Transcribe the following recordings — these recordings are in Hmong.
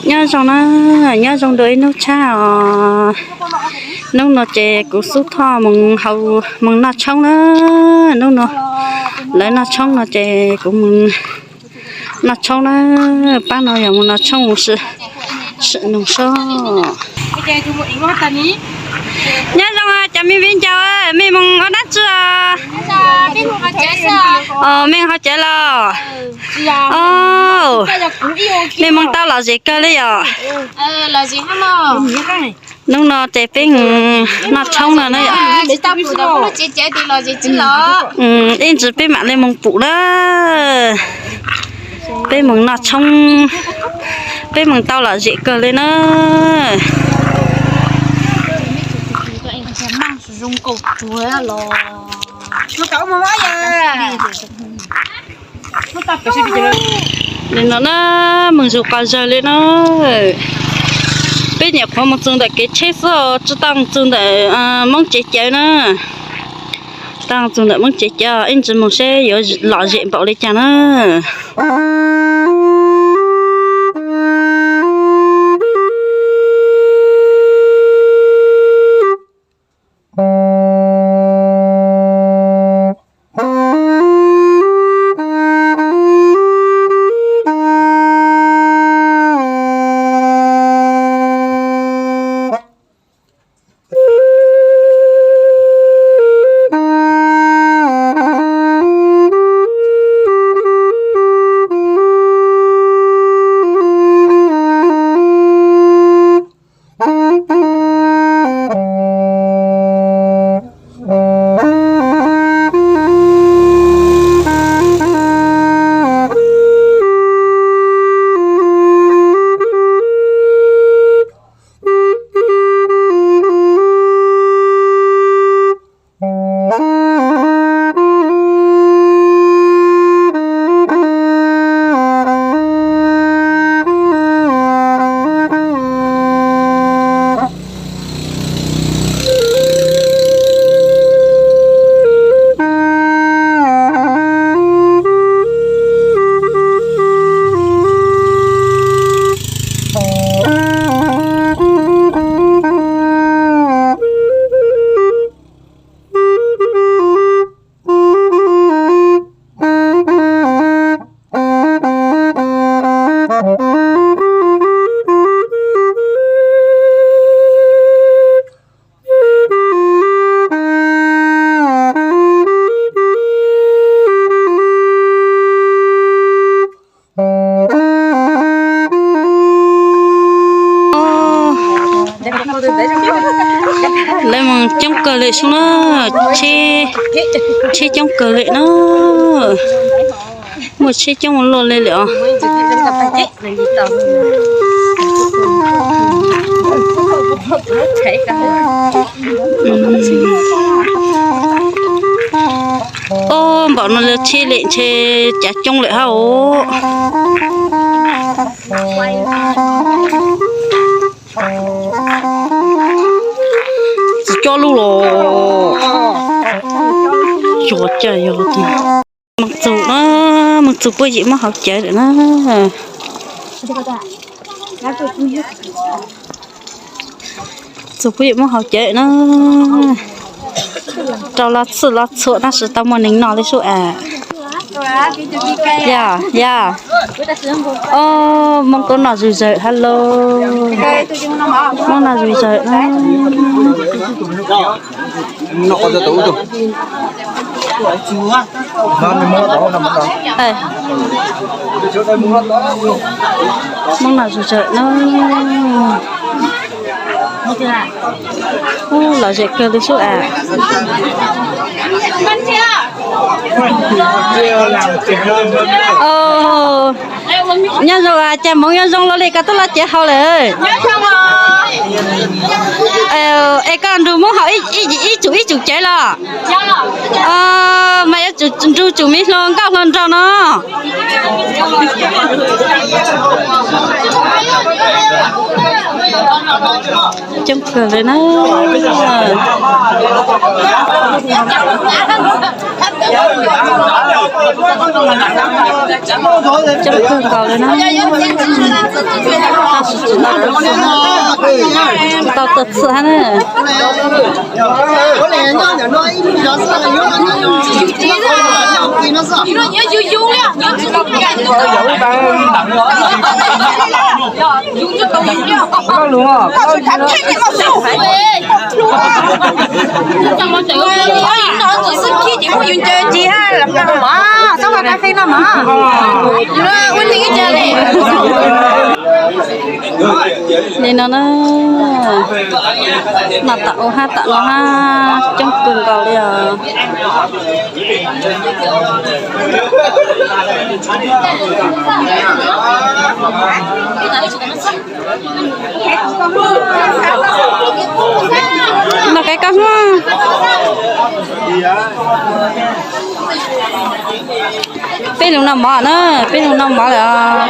Nyob zoo na, nyob zoo dua ib hnub tshab os. Hnub no ces kuv xub thoj mus hau, mus noj tshoob na. Hnub no lawv noj tshoob no ces kuv mus noj tshoob na. Pab no yog mus noj tshoob mus sim nus sob. Nyob zoo cov me viv ncaus, mej mus ua dab tsi os? Mej hauv tsev los? Mej mus tau lom zem kawg li yom? Hnub no ces peb noj tshoob no na yom. Ib ntsis peb mam li mus pum na. Peb mus noj tshoob, peb mus tau lom zem kawg li na. Li no na, mus zus qos zawg li na. Peb nyuam qhuav mus txog ntawm kev tsheb xwb os, tsis tau mus txog ntawm Hmoob tsev cawv na. Tau mus txog ntawm Hmoob tsev cawv, ib ntsis mus seb yuav lom zem npaum li cas na. Lawv mus coob kawg li sub na, tsheb coob kawg li na. Muaj tsheb coob ua luaj li lawm os. Ob, npaum no lawv tsheb lawm ntshe cav coob lawm hab os. Tsis coj lub los. Yog cas yog tiag. Mus txug na, mus txug puag yim muab hauv cawv lawm na. Txug puag yim muab hauv cawv na. Rau loj txhij loj txhua tab sis tau muaj neeg noj li sub as. Ya, ya. Ob, Hmoob Kaub noj zuj zawg, hello. Hmoob noj zuj zawg na. Hmoob noj zuj zawg na. Ub, lom zem kawg li sub as. Nyob zoo, cas hmoov nyob zoo los li koj twb los cev hau lawm. Es koj nrug Hmoob haus ib tsum ib tsum cawv los? Mas yuav tsum nrug tsum me hluas nkauj hluas nraug no. Coob kawg li na. Coob kawg nkaus li na. Tau tag txhia na. Li no na, no tam ub hab tam no hab coob kawg nkaus li os. Noj qe koj hmoob. Peb lug noj mov na, peb lug noj mov lawm.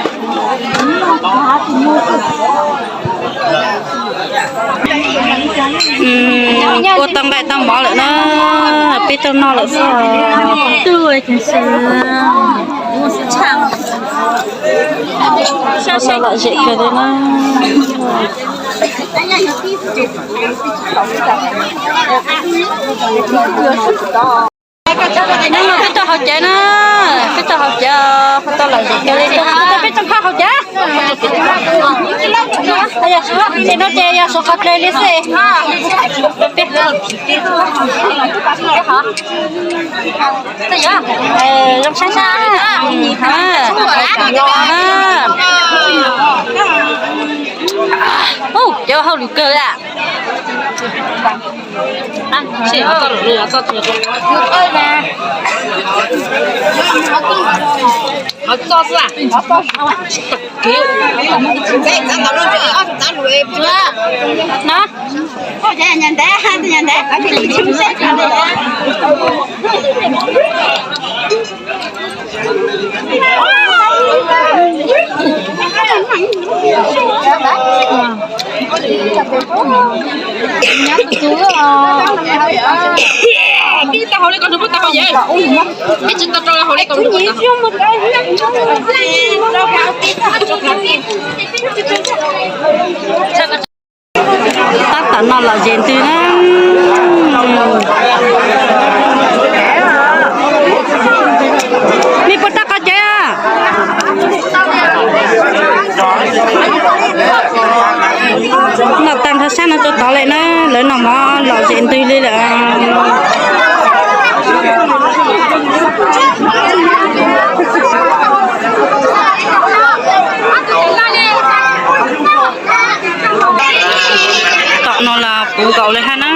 Ua tau nqaij tau mov lawm na, peb tau noj lawm xwb. Ua tau lom zem kawg li na. Peb tau hauv cav na, peb tau hauv cav, tau lom zem kawg li, peb tau phaj hauv cav. Yog suav no ces yog suav qhov dlej li xwb. Zoo sab sab. Cov hauj lwm kawg li. Tab tom no lom zem ntws na. Nej puas tab qhov cawv? Noj tag nrho sab no rau tod lawm na, lawv noj mov lom zem ntws li lawm. Tom no los puv nkaus li hab na.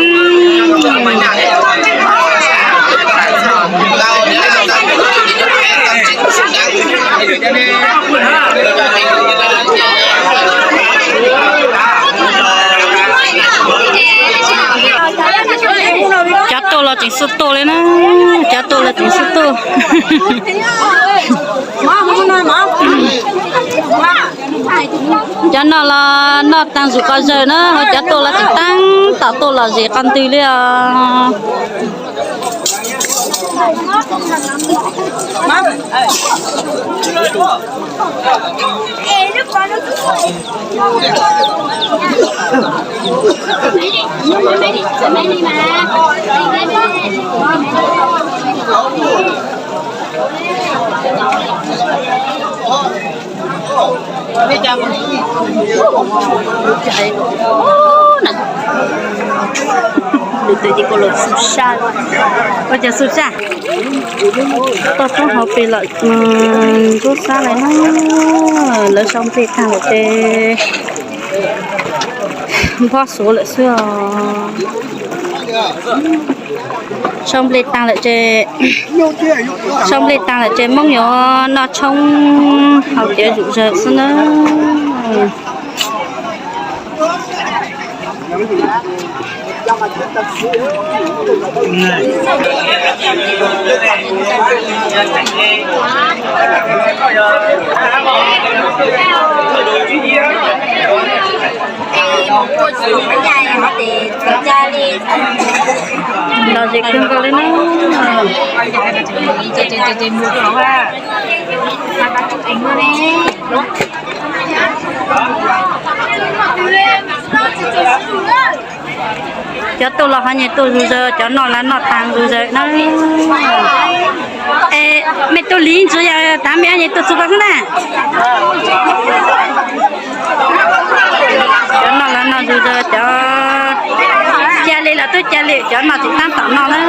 Cov tuaj los tseem xub tuaj li na, cov tuaj los tseem xub tuaj. Cov no los noj taag zuj qhov zawg na, ho cov tuaj los tseem taab tom tuaj lom zem qhov ntws li os. Lwm tus ces kuj los xub sab, ua cas xub sab. Toj roob hauv pes los ntsuab xab lawm na, lawv sau nplej taag lawm ces nphob xuav lawm xwb os. Sau nplej taag lawm ces, sau nplej taag lawm ces Moob yuav noj tshoob haus cawv zuj zus xwb na. Lom zem kawg nkaus li na. Cov tuaj los ho nyias tuaj zus zaws, cov noj los noj taag zus zaws na. Es mej tuaj li ntsis yog taag mej nyias tuaj txug ko xwb na. Cov noj los noj zus zaws, cov ca le los twb ca le, cov noj tseem taab tom noj na.